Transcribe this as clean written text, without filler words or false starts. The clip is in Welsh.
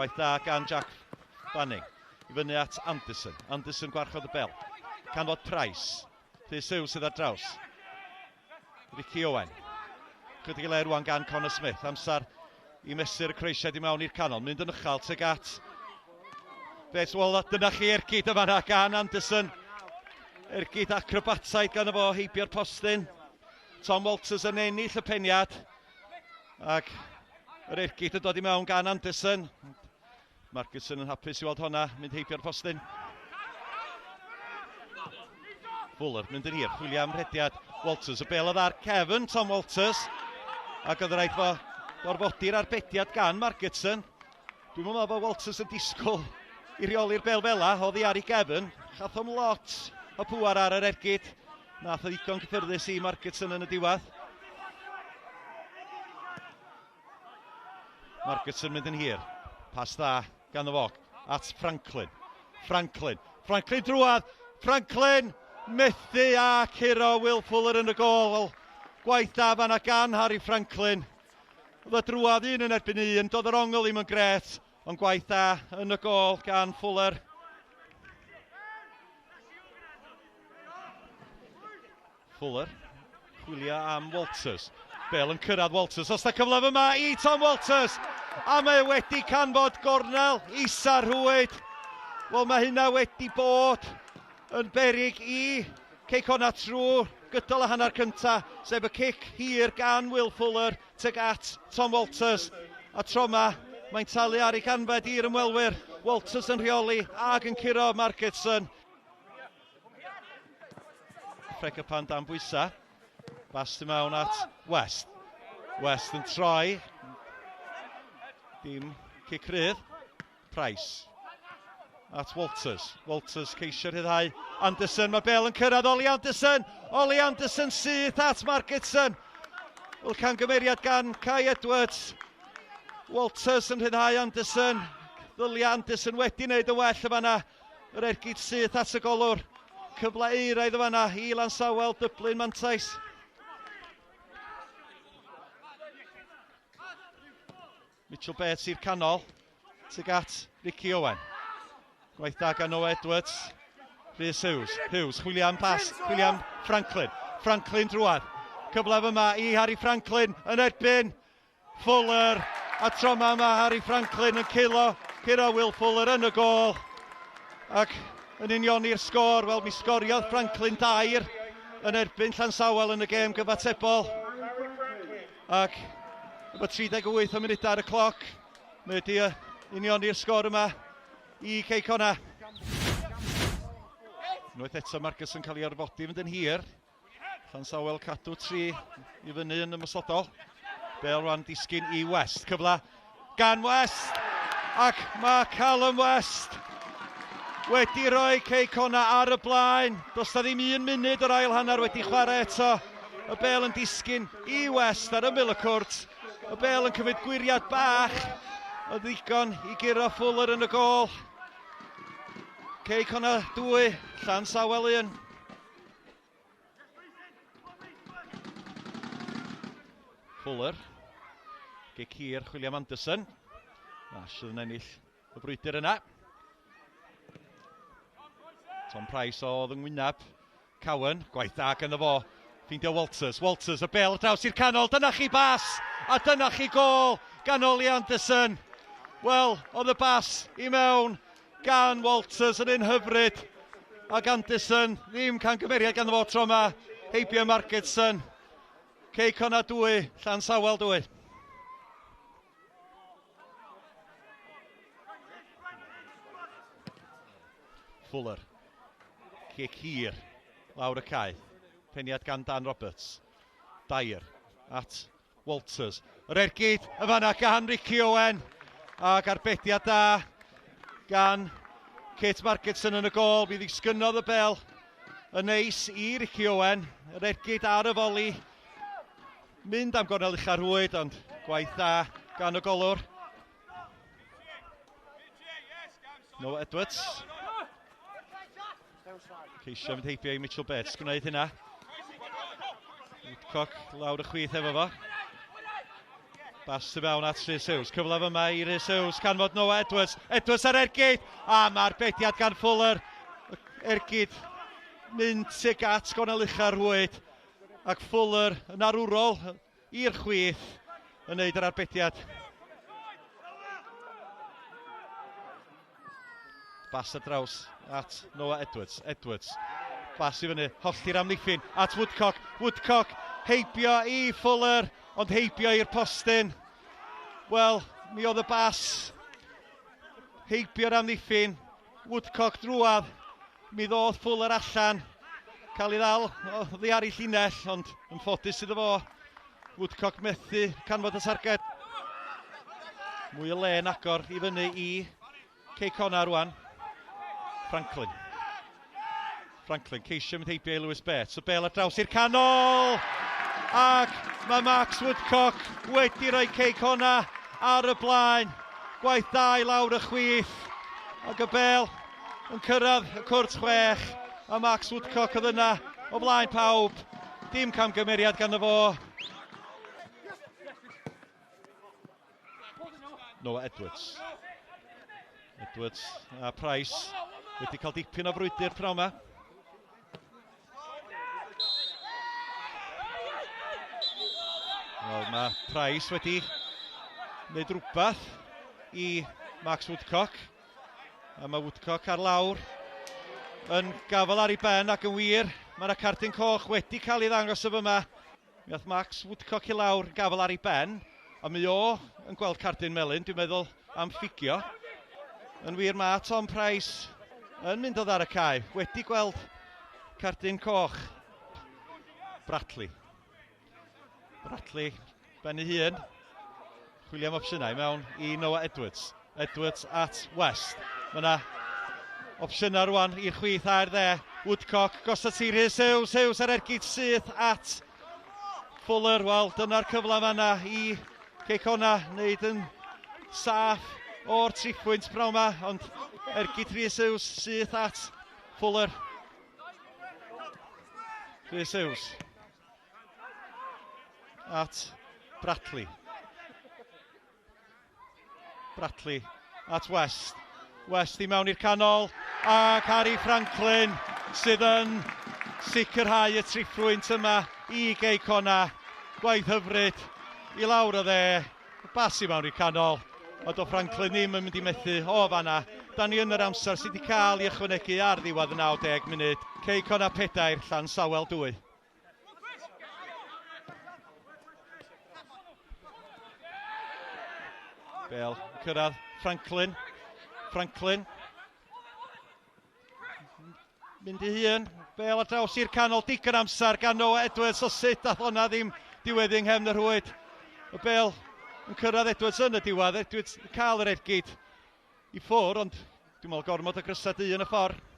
Gwaith da gan Jack Fanning. I fyny at Anderson. Anderson gwarchod y bel. Canfod Price. Rhys Hughes sydd ar draws. Ricky Owen. Chydig i le rwan gan Connor Smith. Amser i mesur y croesiad i mewn i'r canol. Mynd yn uchel tuag at Beth, wel, dyna chi ergyd yma na gan Anderson. Ergyd acrobataidd gan y fo heibio'r postyn. Tom Walters yn ennill y peniad. Ac yr ergyd yn dod i mewn gan Anderson. Markinson yn hapus i weld honna mynd heibio'r postyn. Fuller mynd yn hir, chwilio am rhediad Walters. Y bel oedd ar cefn Tom Walters. Ac oedd rhaid fo gorfodi'r arbediad gan Margetson. Dwi'n meddwl bod Walters yn disgwyl i reoli'r bel fela, oddi ar ei gefn. Chath o'm lot o pŵar ar yr ergyd. Nath o ddigon cyffyrddus i Margetson yn y diwedd. Margetson mynd yn hir. Pas dda gan y fo at Franklin. Franklin. Franklin drwad. Franklin methu a curo Will Fuller yn y gol. Wel, gwaith da fanna gan Harry Franklin. Oedd y drwad un yn erbyn un. Doedd yr ongl ddim yn gret, ond gwaith da yn y gol gan Fuller. Fuller, chwilio am Walters. Bale yn cyrraedd Walters. Os da cyfle fyma i Tom Walters. A mae wedi canfod gornel isa rhwyd. Wel mae hynna wedi bod yn berig i Cei Connah trwy gydol y hanner cynta, sef y cic hir gan Will Fuller tuag at Tom Walters. A tro yma, mae'n talu ar ei ganfed i'r ymwelwyr. Walters yn rheoli ac yn curo Margetson. Fregapan dan bwysa. Bas tu mewn at West. West yn troi. Dim cic rydd. Price. At Walters. Walters ceisio rhyddhau Anderson. Mae Bale yn cyrraedd Ollie Anderson. Ollie Anderson syth at Margetson. Wel, cangymeriad gan Kai Edwards. Walters yn rhyddhau Anderson. Ddylia Anderson wedi wneud y well y fanna. Yr ergyd syth at y golwr. Cyfle euraidd o fanna i Lansawel, dyblu'n mantais. Mitchell Bates i'r canol. Tuag at Ricky Owen. Gwaith da gan Noah Edwards. Rhys Hughes. Hughes, chwilio am pas. Chwilio am Franklin. Franklin drwad. Cyfle fyma i Harry Franklin yn erbyn Fuller, a tro 'ma mae Harry Franklin yn curo, curo Will Fuller yn y gôl ac yn unioni'r sgôr. Wel, mi sgoriodd Franklin dair yn erbyn Llansawel yn y gêm gyfatebol. Ac efo 38 o munudau ar y cloc, mae wedi unioni'r sgôr yma i Cei Connah. Unwaith eto Marcus yn cael ei orfodi fynd yn hir. Llansawel cadw tri i fyny yn ymosodol. Bale rwan disgyn i West. Cyfle gan West. Ac mae Callum West wedi rhoi Cei Connah ar y blaen. Does na ddim un munud o'r ail hanner wedi chwarae eto. Y bel yn disgyn i West ar ymyl y cwrt. Y bel yn cymryd gwyriad bach. Y ddigon i guro Fuller yn y gôl. Cei Connah 2, Llansawel 1. Fuller. Gic hir, chwilio am Anderson. Nash yn ennill y brwydr yna. Tom Price oedd yng ngwyneb Cowan. Gwaith da ganddo fo. Ffeindio Walters. Walters, y bel draws i'r canol. Dyna chi bas! A dyna chi gol gan Ollie Anderson. Wel, oedd y bas i mewn gan Walters yn un hyfryd. Ac Anderson, ddim cangymeriad ganddo fo tro yma. Heibio Margetson. Cei Connah 2, Llansawel 2. Fuller. Cic hir lawr y cae. Peniad gan Dan Roberts. Dyer at Walters. Yr ergyd y fanna gan Ricky Owen. Ac arbediad da gan Kate Margetson yn y gôl. Mi ddisgynnodd y bel yn neis i Ricky Owen. Yr ergyd ar y foli. Mynd am gornel ucha'r rhwyd, ond gwaith da gan y golwr. Noah Edwards. Ceisio mynd heibio i Mitchell Bates, gwneud hynna. Woodcock lawr y chwith efo fo. Bas tu fewn at Rhys Hughes. Cyfle fyma i Rhys Hughes. Canfod Noah Edwards. Edwards ar ergyd. A mae'r bediad gan Fuller. Ergyd mynd tuag at gornel ucha'r rhwyd. Ac Fuller yn arwrol i'r chwith yn neud yr arbediad. Bas ar draws at Noah Edwards. Edwards. Bas i fyny. Hollti'r amddiffyn at Woodcock. Woodcock heibio i Fuller, ond heibio i'r postyn. Wel, mi oedd y bas heibio'r amddiffyn. Woodcock drwadd. Mi ddodd Fuller allan. Cael ei ddal oddi ar ei llinell, ond yn ffodus iddo fo. Woodcock methu canfod y targed. Mwy o le yn agor i fyny i Cei Connah rwan. Franklin. Franklin ceisio mynd heibio i Lewis Bates. Y bel ar draws i'r canol! Ac mae Max Woodcock wedi rhoi Cei Connah ar y blaen. Gwaith da i lawr y chwith. Ac y bel yn cyrraedd y cwrt 6. A Max Woodcock oedd yna o flaen pawb. Dim camgymeriad ganddo fo. Noah Edwards. Edwards a Price wedi cael dipyn o frwydr pnawn yma. Wel, mae Price wedi gwneud rhywbeth i Max Woodcock. A mae Woodcock ar lawr yn gafael ar ei ben ac yn wir, mae yna cardyn coch wedi cael ei ddangos y fyma. Mi ath Max Woodcock i lawr gafael ar ei ben, a mi o yn gweld cardyn melyn, dwi'n meddwl, am ffugio. Yn wir mae Tom Price yn mynd o ar y cae, wedi gweld cardyn coch. Bradley. Bradley ben ei hun. Chwilio am opsiynau mewn i Noah Edwards. Edwards at West. Mae yna opsiynau rwan i'r chwith a'r dde. Woodcock, gosod ti Rhys Hughes, Hughes ar ergyd syth at Fuller. Wel, dyna'r cyfle fanna i Cei Connah wneud yn saff o'r triphwynt prawn yma, ond ergyd Rhys Hughes syth at Fuller. Rhys Hughes at Bradley. Bradley at West. West i mewn i'r canol ac Harry Franklin sydd yn sicrhau y triphwynt yma i Gei Connah. Gwaith hyfryd i lawr o dde, bas i mewn i'r canol. Ond o Franklin ddim yn mynd i methu o fanna. Da ni yn yr amser sydd wedi cael ei ychwanegu ar ddiwedd y 90 munud. Cei Connah 4, Llansawel 2. Bel cyrraedd Franklin. Franklin. Mynd i hun. Bel ar draws i'r canol. Digon amser gan Noah Edwards. O sut ath hwnna ddim diweddu yng nghefn y rhwyd. Y bel yn cyrraedd Edwards yn y diwedd. Edwards yn cael yr ergyd i ffwr, ond dwi'n meddwl gormod o grysau du yn y ffordd.